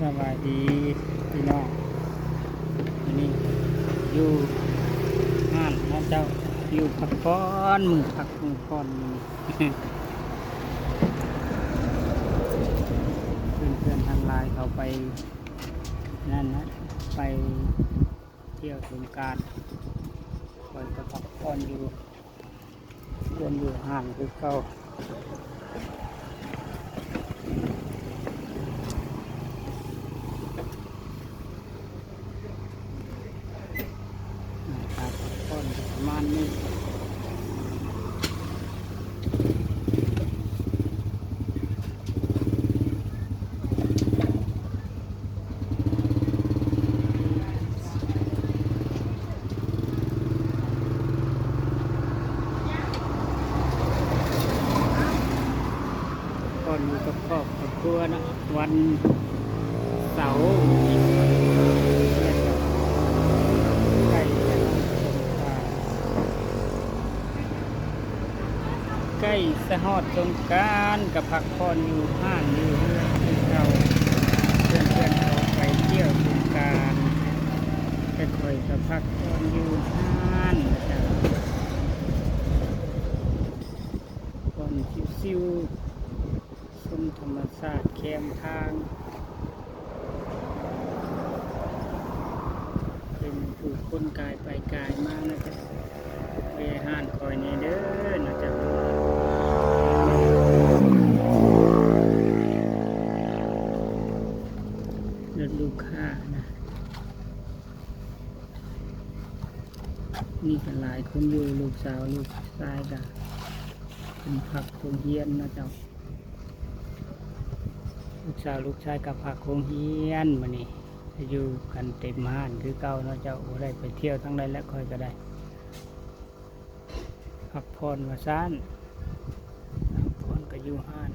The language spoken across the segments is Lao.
ສະບາຍດີພີ່ນ້ອງ, ມື້ນີ້ຢູ່ຮ້ານເນາະເຈົ້າ, ຢູ່ພັກຜ່ອນ ມື້ພັກມື້ຜ່ອນມື້ນີ້ ເພື່ອນໆທັງຫຼາຍເຂົາໄປນັ້ນນະ ໄປທ່ຽວສົງການ, ຂ້ອຍກໍພັກຜ່ອນຢູ່ ຄວນຢູ່ຮ້ານຄືເກົ່າ. ອ່າ ການພັກຜ່ອນກໍປະມານນີ້. ພັກຜ່ອນຢູ່ກັບຄອບກັບຄົວເນາະ, ວັນເສົາ ໃກ້ ໃກ້ ໃກ້ສະຮອດສົງການກໍພັກຜ່ອນຢູ່ຮ້ານຢູ່ເຮືອນຄືເກົ່າ. ເພື່ອນໆອອກໄປທ່ຽວສົງການ ແຕ່ຂ້ອຍກໍພັກຜ່ອນຢູ່ຮ້ານ ນະ ຜ່ອນຊິວໆ ຊົມທຳມະຊາດແຄມທາງ. ເຫັນຜູ້ຄົນກາຍໄປກາຍມານະ ຈະແວ່ຮ້ານຂ້ອຍແດ່ເດີນະ ຈະລົດລູກຄ້ານະ. ນີ້ກໍຫຼາຍຄົນຢູ່, ລູກສາວລູກຊາຍກໍເພິ່ນພັກໂຮງຮຽນນະເຈົ້າ. ລູກສາວລູກຊາຍກໍພັກໂຮງຮຽນມື້ນີ້, ຢູ່ກັນເຕັມຮ້ານຄືເກົ່າເນາະເຈົ້າ. ບໍ່ໄດ້ໄປທ່ຽວທາງໃດແລ້ວ, ຂ້ອຍກໍໄດ້ພັກຜ່ອນວ່າຊັ້ນ, ພັກຜ່ອນກໍຢູ່ຮ້ານ,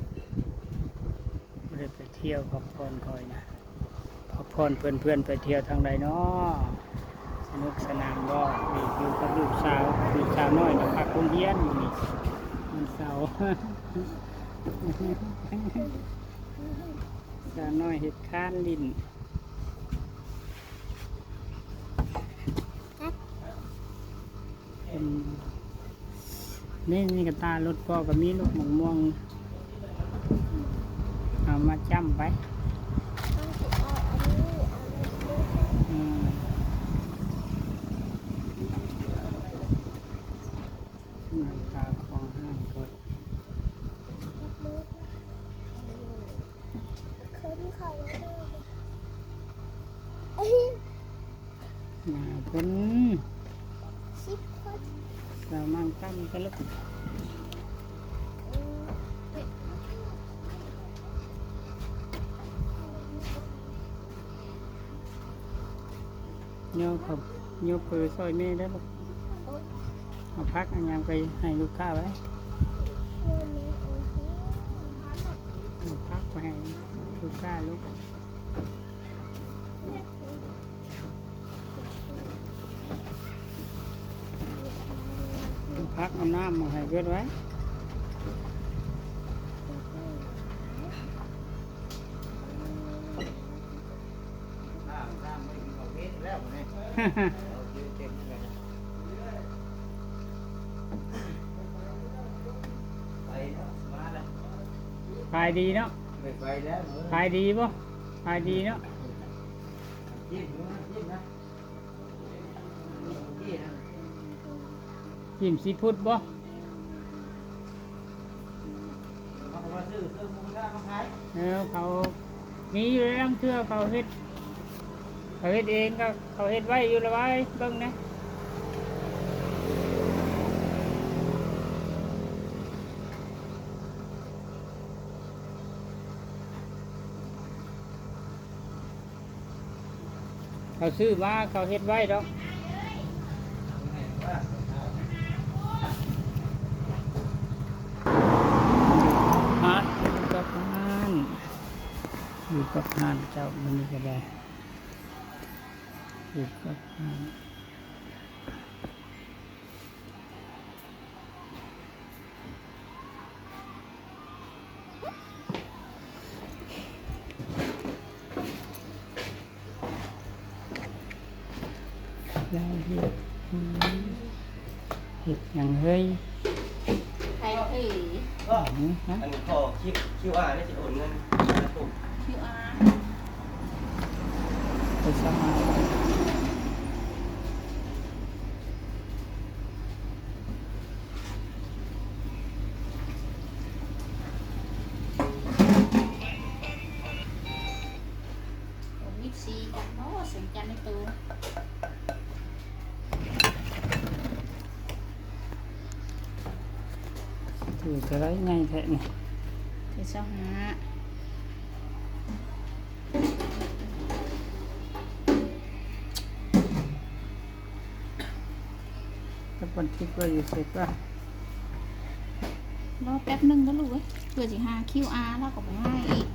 ບໍ່ໄດ້ໄປທ່ຽວ. ພັກຜ່ອນຂ້ອຍນະ ພັກຜ່ອນເພື່ອນໆໄປທ່ຽວທາງໃດເນາະ? ສະໜຸກສະໜານບໍ່? ນີ້ຢູ່ກັບລູກສາວ, ລູກສາວນ້ອຍກໍພັກໂຮງຮຽນມື້ນີ້ ວັນເສົາ. ສາວນ້ອຍເຮັດຄານຫຼິ້ນ. ເປັນ ນີ້ ນີ້ກະຕ່າລົດພໍ່ກໍມີລູກໝາກມ່ວງ ເອົາມາຈ້ຳໄປ. ອືມ ໜ້າຕາຂອງຮ້ານກໍ ໜ້າເພິ່ນ ສິບຄົນ ສາວມັ່ງຕັ້ງຕະລຸກ ໂຍກເຂົ້າ ໂຍກເປີຊ່ອຍແມ່ເດີ້ລູກ. ເອົາຜັກເອົາຫຍັງໄປໃຫ້ລູກຄ້າໄວ້ ເອົາຜັກໄປໃຫ້ລູກຄ້າລູກ. ເອົາຜັກເອົານ້ຳມາໃຫ້ເບິດໄວ້. ຂາຍດີເນາະ ຂາຍດີບໍ່? ຂາຍດີເນາະ. ຈີ້ມຊີຟູດບໍ່? ເອີ ເຂົາມີຢູ່ແລ້ວ ລາງເທື່ອເຂົາເຮັດ ເຂົາເຮັດເອງ ກໍເຂົາເຮັດໄວ້ຢູ່ລະ ໄວ້ເບິ່ງແດ່. ເຂົາຊື້ມາ ເຂົາເຮັດໄວ້ດອກ. ຮະ ຢູ່ກັບຮ້ານ ຢູ່ກັບຮ້ານເຈົ້າ ມື້ນີ້ກໍໄດ້ ຢູ່ກັບຮ້ານ. ເ ຍາຍເຮັດ ອືມ ເຮັດຫຍັງເຮີ້ຍ? ໃຜເອີຍ? ອືມ ຮະ? ອັນຂໍຄິວອາ ນີ້ຊິໂອນເງິນ ຄິວອາ ໄປສະໝັກ. ໂອ ມີສີກັນບໍ່? ແສງຈັນໃນໂຕ ຖືເທົ່າໃດໃຫຍ່ແທ້ນີ້? ຖືຊາວຫ້າ. ຈັກວັນທິດວ່າຢູ່ໃສກະ ລໍແປັບໜຶ່ງເດີລູກເອີຍ ເພື່ອຊິຫາຄິວອາ ລາວກໍບໍ່ໃຫ້ອີກ.